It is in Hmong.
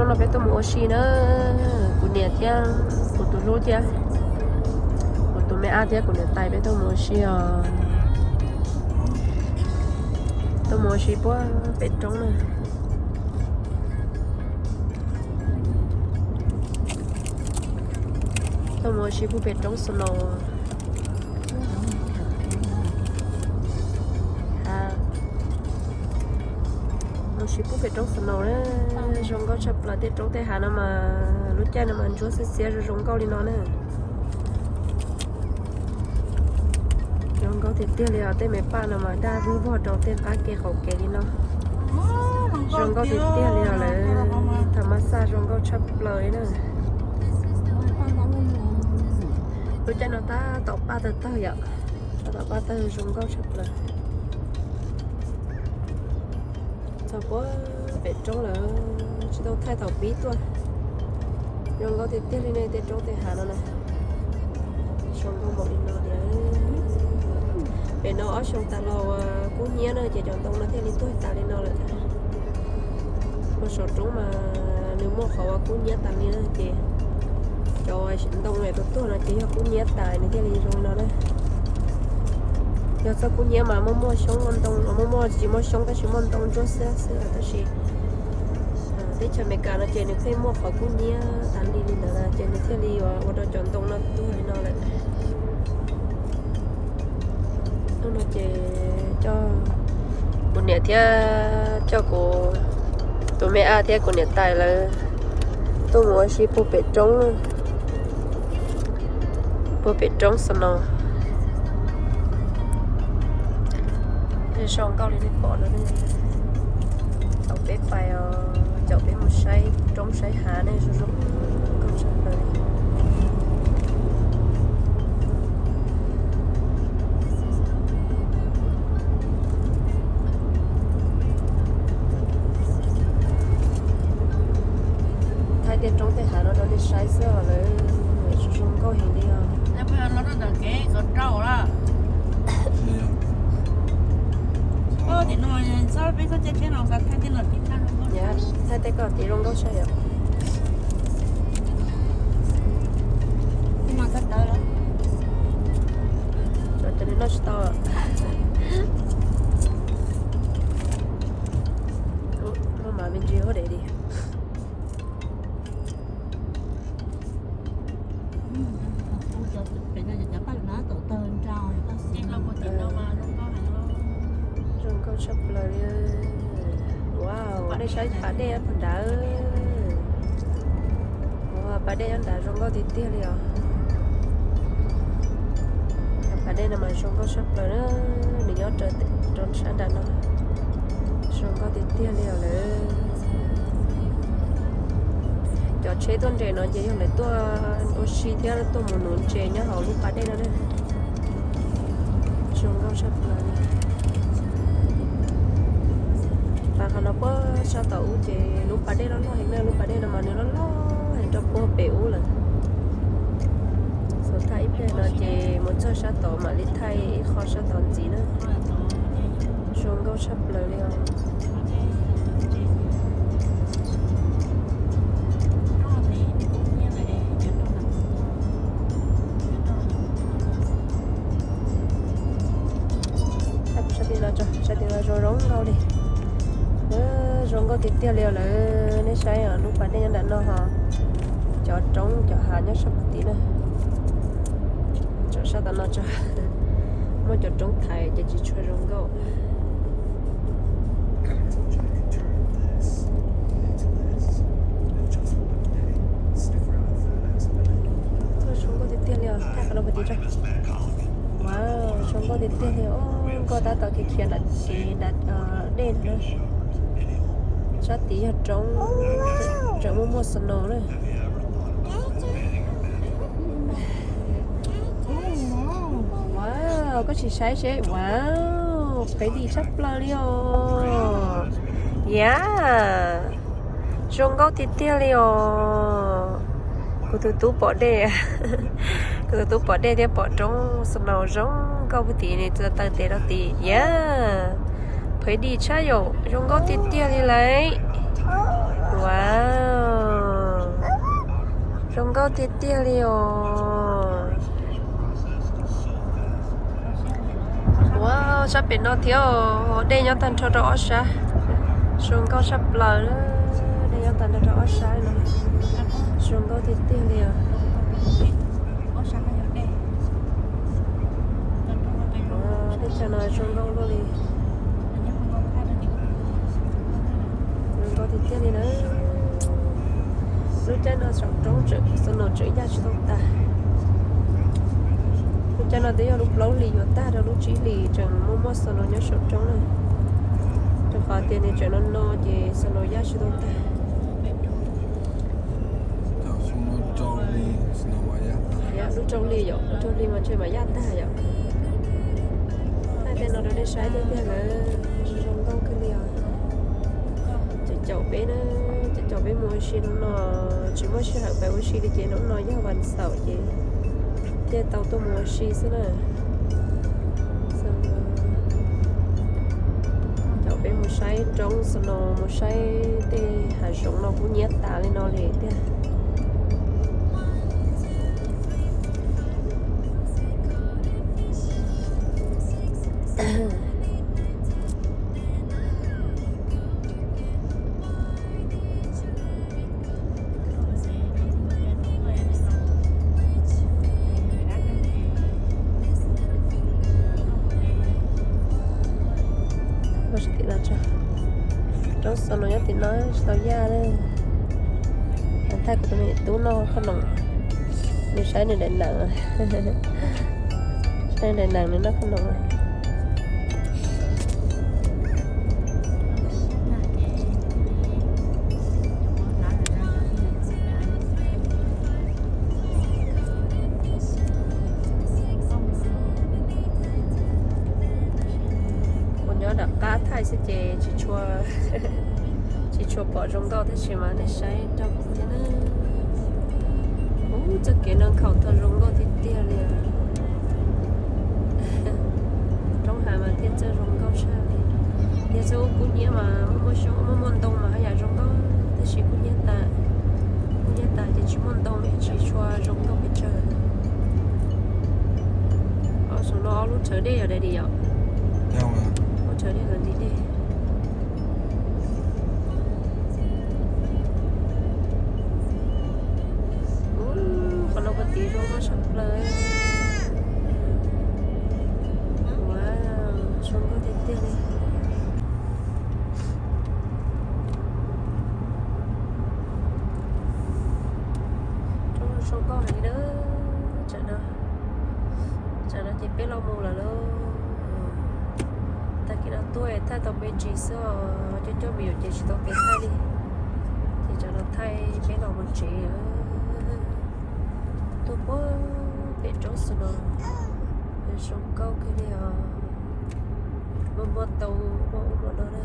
No peb tuaj mus ua si na, kuv niam thiab kuv tus hlub thiab kuv tus me ab thiab kuv niam tais peb tuaj mus ua si os. Tuaj mus ua si puag pem roob na. Tuaj mus ua si puag pem roob snow. Mus ua si puag pem roob snow na, zoo nkauj tshaj plaws. Tej roob tej hav no mas lub caij no mas ntsuab xiab xiab zoo zoo nkauj li no na. Zoo nkauj tiag tiag li os, tej me paj no mas daj vwg vog rau tej qab kev qaum kev li no. Zoo nkauj tiag tiag li os lawm, tham mas xaj zoo nkauj tshaj plaws li na. Lub caij no tab tom paj tawg tawg yom, tab tom paj tawg zoo nkauj tshaj plaws. Txog puag pem roob lawm, tsis tau thaij thaum pib tuaj. Zoo nkauj tiag tiag li nej tej roob tej hav no na. Zoo nkauj npaum li no tiag. Pem no ob xyoo tas los uas kub hnyiab na ces cov ntoo no thiaj li tuag tas li no lawm. Ua saum roob mas nws muaj qhov uas kub hnyiab tas li na ces cov ntoo uas tuag tuag no ces yog kub hnyiab tas nws thiaj li zoo li no na. Yog txoj kub hnyiab mas muaj muaj xyoob muaj ntoo, muaj muaj tsis muaj xyoob tab sis muaj ntoo ntsuab xiab xwb tab sis teb chaws Amelikas no ces nws pheej muaj qhov kub hnyiab tas li li ntawd na ces nws thiaj li ua rau cov ntoo no tuag li no lawm. Hnub no ces coj kuv niam thiab coj kuv tus me ab thiab kuv niam tais lawv tuaj mus ua si puag pem roob, puag pem roob snow. Zoo nkauj li nej pom no, caum peb pais os, caum peb mus saib roob saib hav ne, zoo zoo nkauj tshaj plaws li. Thaij tej roob tej hav no rau nej saib xwb os lawm, zoo zoo nkauj heev li os. Thaij tej koj tid zoo nkauj tshaj yom. Cov li noj tsis tau. Muaj mas me ntsis hauj lwm li. Zoo nkauj tshaj plaws li. Wow, nej saib pas dej puag nrad. Pas dej nyob nrad zoo nkauj tiag tiag li os. Pas dej no mas zoo nkauj tshaj plaws na, nws nyob rau sab nram no. Zoo nkauj tiag tiag li os lawm. Cov tsheb tuaj nres no ces yog lawv tuaj ua si thiab tuaj mus nuv ntses nyob hauv lub pas dej no na. Zoo nkauj tshaj plaws li. Pas qhov no puag sab tod ub ces lub pas dej loj loj heev na, lub pas dej no mas nws loj loj heev rau puag pem ub lawm. Xav thaij ib pliag no ces mus txog sab tod mam li thaij ib qho sab tod ntxiv na. Zoo nkauj tshaj plaws li os. Sab tim no zoo zoo nkauj li. Zoo nkauj tiag tiag li os lawm, nej saib os, lub pas dej nyob nram no ho cov roob cov hav nyob sab puag tid na. Tso sab tom no tso, muaj cov roob thaiv ces tsis tshua zoo nkauj. Zoo nkauj tiag tiag li os, thaij qhov no puag tid tso. Wow, zoo nkauj tiag tiag li os, nkauj tab tom khiav khiav nram kev nram dej na. Sab tid yog roob, tseem muaj muaj snow na. Wow, koj sim saib seb, wow, pretty tshaj plaws li os. Yeah, zoo nkauj tiag tiag li os. Kuv tus tub pom dej, kuv tus tub pom dej thiab pom roob snow zoo nkauj puag tid, nws txawm taw tes rau tid. Yeah, pretty tshaj yom, zoo nkauj tiag tiag li lauj. Wow. Tiag tiag li os. Ua sab pem no thiab os, dej nyob tag nrho rau ob sab. Zoo nkauj sab plaws, dej nyob tag nrho rau ob sab no. Zoo nkauj tiag tiag li os. Teb chaws no zoo nkauj luaj li. Zoo nkauj tiag tiag li na. Lub caij no saum roob tseem snow tseem yaj tsis tau tag. Lub caij no twb yog lub plaub hlis yuav tag rau lub tsib hlis tseem muaj muaj snow nyob saum roob na. Rau qhov tias nws tseem no no ces snow yaj tsis tau tag. Lub rau hli yom, lub rau hli mas ntshe mam yaj tag yom. Thaij tej no rau nej saib tiag tiag na, zoo nkauj kawg li os. Cov caum peb na, cov caum peb mus ua si hnub no, tsis muaj sij hawm pais ua si li ces hnub no yog vas xaum ces thiaj tau tuaj mus ua si xwb na. Caum peb mus saib roob snow, mus saib tej hav zoov no kub hnyiab tas li no li tiag. Roob snow nyob tim no tsis tau yaj li. Thaij kuv tus me tub noj qhob noom, nws saib nws daim neem, saib daim neem nws noj qhob noom. Kuv nyob nram qab thaij xwb ces tsis tshua, tsis tshua pom zoo nkauj tab sis mas nej saib rau kuv thiab na. Ub, txoj kev no nkhaus tau zoo nkauj tiag tiag li. Roob hav mas thiaj txawj zoo nkauj tshaj li. Yog txoj ub kub hnyiab mas muaj muaj xyoob muaj muaj ntoo mas haj yam zoo nkauj tab sis kub hnyiab tas, kub hnyiab tas ces tsis muaj ntoo tsis tshua zoo nkauj pes tsawg. Ob saum no ob lub rhawv dej yom, dab di yom. Ob rhawv dej los nti dej. Ub, qhov no puag tid zoo nkauj tshaj plaws. Wow, zoo nkauj tiag tiag li. Zoo nkauj heev li na. Tsam no, tsam no ces peb los mus lawm lauj. Tag kis no tuaj thaij tau me ntsis xwb os, coj coj me nyuam ces tsis tau kev thaij li. Ces tsam no thaij peb los mus tsev. Tuaj puag pem roob snow, zoo nkauj kawg li os. Muaj muaj ntoo muaj ub muaj no na.